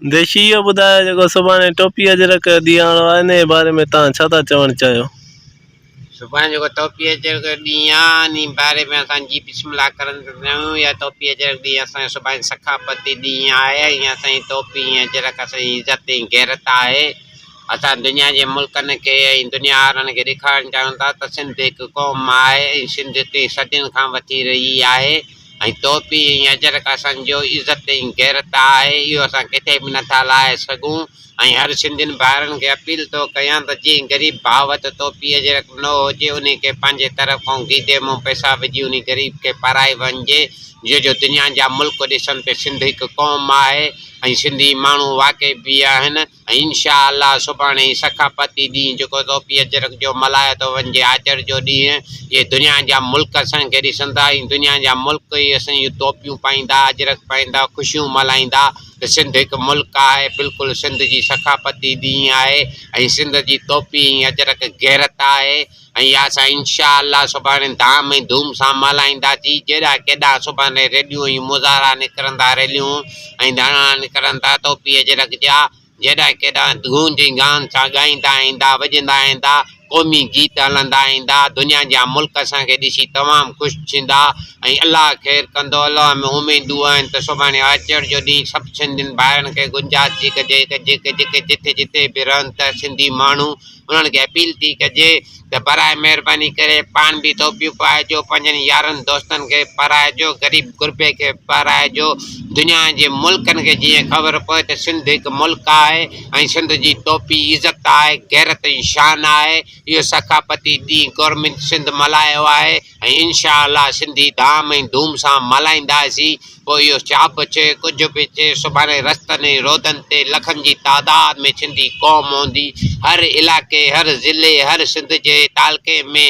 ديشي اهو ٻڌايو جيڪو سڀاڻي ٽوپي اجرڪ ڏينهن آڻو آهي انهي باري ۾ توهان ڇا ٿا چوڻ چاهيو؟ سڀاڻي جيڪو ٽوپي اجرڪ ڏينهن آ انهي باري ۾ اسان جي بسم الله ڪرڻ ٿا چاهيون يا ٽوپي اجرڪ ڏينهن اسان جو سڀاڻي ثقافتي ڏينهن آهي ۽ اسان جي ٽوپي ۽ اجرڪ اسان جي عزت ۽ غيرت آهي اسان دنيا جي ملڪن کي ۽ دنيا وارن کي ڏيکارڻ چاهيون ٿا ته سنڌ هڪ قوم آهي ۽ سنڌ ڪئين صدين کان وٺي رهي آهي ۽ ٽوپي ۽ اجرڪ اسان جو عزت ۽ غيرت آهي اهو اسان ڪٿي به نٿا لاهي سگهون ۽ هر سنڌين ڀائرن کي اپيل ٿو ڪيان ته جنهن غريب ڀاء وٽ ٽوپي اجرڪ نه هجي انهي کي پنهنجي طرف کان گيدي مون پئسا وجهي انهي غريب کي پارائي وڃجي جيئن جو دنيا جا ملڪ ڏسن ته سنڌ هڪ قوم آهي ۽ سنڌي ماڻهو واقعي به آهن ۽ انشاء الله سڀاڻي هي ثقافتي ڏينهن جيڪو ٽوپي اجرڪ جو ملهايو ٿو وڃجي آچر جو ڏينهن اهي دنيا جا ملڪ اسان کي ڏسندا ۽ دنيا جا ملڪ ئي اسان جون ٽوپيون پائيندا اجرڪ پائيندا خوشيون ملهائيندا ته سنڌ هڪ ملڪ آهي بلڪل سنڌ جي ثقافتي ڏينهن آهي ۽ سنڌ جي ٽوپي ۽ اجرڪ غيرت آهي ۽ اها اسان انشاء الله سڀاڻي ڌام ۽ ڌوم سان ملهائينداسين جيڏا ڪيڏا سڀاڻي ريليون ۽ مظاهرا نڪرندا ريليون ۽ ڌرڻا نڪرندا ٽوپي اجرڪ جا جيڏا ڪيڏا گونج ۽ گان سان ڳائيندا ايندا وڄندا ايندا قومي گيت هلندا ايندا دنيا جا ملڪ اسان کي ڏسي تمام خوش ٿيندا ۽ الله خير ڪندو الله ۾ اميدون آهن ته سڀاڻي آچر جو ڏينهن سڀ سنڌين ڀائرن کي گنجائش جي ڪجي جيڪي جٿي جٿي به رهن ٿا سنڌي ماڻهو انهن کي اپيل ٿي ڪجي ته براء مهرباني ڪري پاڻ به ٽوپيون پائجو، پنهنجن يارن دوستن کي پارائجو، غريب غربي کي پارائجو، دنيا جي ملڪن کي جيئن خبر پوي ته سنڌ هڪ ملڪ آهي ۽ سنڌ جي ٽوپي عزت آهي، غيرت ۽ شان آهي، اهو ثقافتي ڏينهن گورنمينٽ سنڌ ملهايو آهي ۽ انشاء الله سنڌي ڌام ۽ ڌوم سان ملهائينداسين. پوء اهو ڇا به ٿئي، ڪجهه به ٿئي، سڀاڻي رستن ۽ روڊن تي لکن جي تعداد ۾ سنڌي قوم هوندي. هر علائقي، هر ضلعي، هر سنڌ جي تعلقي ۾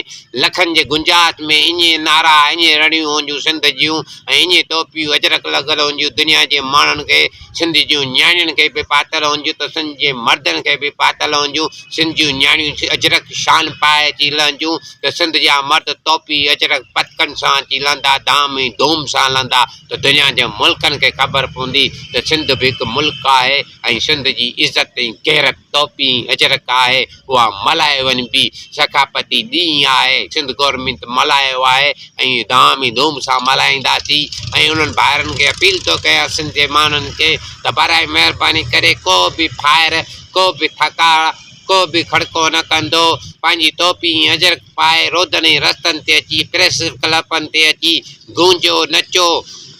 لکن جي گنجائش ۾ اڃي نعرا، اڃي رڙيون هونديون سنڌ جون ۽ اڃي ٽوپيون اجرڪ لڳل هونديون. دنيا جي ماڻهن کي سنڌ جون نياڻين کي به پاتل هونديون ته سنڌ جي مردن کي به پاتل هونديون. سنڌ جون نياڻيون اجرڪ شان پائي اچي لهنديون ته سنڌ جا مرد ٽوپي اجرڪ پتڪن سان اچي لهندا، ڌام ۽ ڌوم سان لهندا ته دنيا جي ملڪن کي خبر پوندي ته سنڌ به هڪ ملڪ آهي ۽ سنڌ جي عزت ۽ غيرت ٽوپي ۽ اجرڪ آهي اها ملهائي وڃبي، ثقافتي ڏينهن آهي، سنڌ گورنمينٽ ملهايو آهي ۽ ڌام ۽ ڌوم سان ملهائينداسين ۽ انهن ڀائرن کي اپيل ٿو ڪيان سنڌ جي ماڻهن کي ته براء مهرباني ڪري ڪو به فائر ڪو به ٿڪاء، ڪو به کڙڪو نه ڪندو. پنهنجي ٽوپي ۽ اجرڪ پائي روڊن ۽ رستن تي اچي پريس ڪلبن تي اچي گونجو، نچو،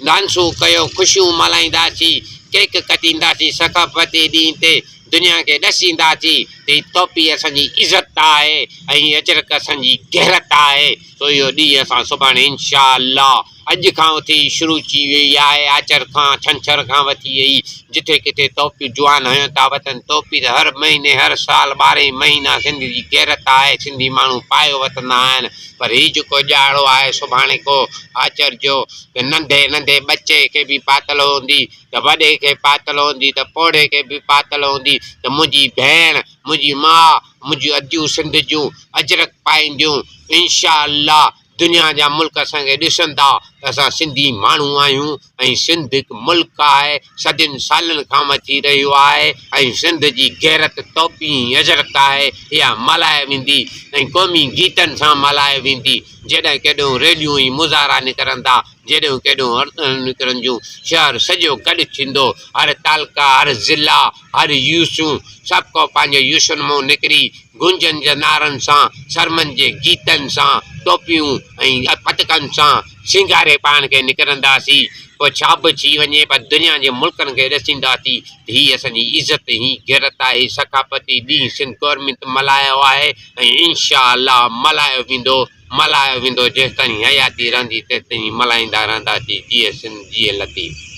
ڊانسون ڪيو، خوشيون ملهائينداسين، ڪيڪ ڪٽينداسين، ثقافتي ڏينهن تي دنيا کي ڏسينداسين ته هي ٽوپي اسان جي عزت آهي ۽ هي اجرڪ اسان جي غيرت آهي. سو اهو ڏينهن اسان سڀاڻي انشاء الله اڄ کان اٿي شروع ٿي ويئي آهي، آچر کان ڇنڇر کان وٺي اهي جٿي ڪٿي ٽوپيون جوان هنيو ٿا وتن، ٽوپي ته هر مهيني هر سال ٻارهن ئي مهينا سنڌ جي غيرت آهي، سنڌي ماڻهو پايو وتندا آهن، پر هي جيڪو ڄاڙو آهي سڀاڻي ڪو آچر جو ته ننڍي ننڍي ٻچي کي به پاتل هوندي ته وڏي کي پاتل هوندي ته پوڙهي کي به پاتل هوندي ته منهنجي ڀيڻ، منهنجي ماء، منهنجون اديون سنڌ جون اجرڪ پائينديون انشاء الله. دنيا جا ملڪ اسان کي ڏسندا ته اسان سنڌي ماڻهو آهيون ۽ سنڌ هڪ ملڪ آهي صدين سالن کان وٺي رهيو آهي ۽ سنڌ جي غيرت ٽوپي ۽ اجرڪ آهي اها ملهائي ويندي ۽ قومي گيتن سان ملهائي ويندي جيڏانهن ڪيڏهون ريليون ۽ مظاهرا نڪرندا جيڏهون ڪيڏهون هڙتالون نڪرنديون شهر سڄو گڏ ٿيندو هر تعلقا هر ضلعا هر يوسيون سڀ ڪو پنهنجي يوسين مون نڪري گونجن جي نعرن سان، سرمن جي گيتن سان، ٽوپيون ۽ پٽڪن سان سينگاري پاڻ کي نڪرنداسين، پوء ڇا به ٿي وڃي پر دنيا جي ملڪن کي ڏسينداسين ته هي اسان جي عزت، هي غيرت آهي، هي ثقافتي ڏينهن سنڌ گورنمينٽ ملهايو آهي ۽ انشاء الله ملهايو ويندو، ملهايو ويندو، جيستائين حياتي رهندي تيستائين ملهائيندا رهنداسين، جيئي سنڌ، جيئي لطيف.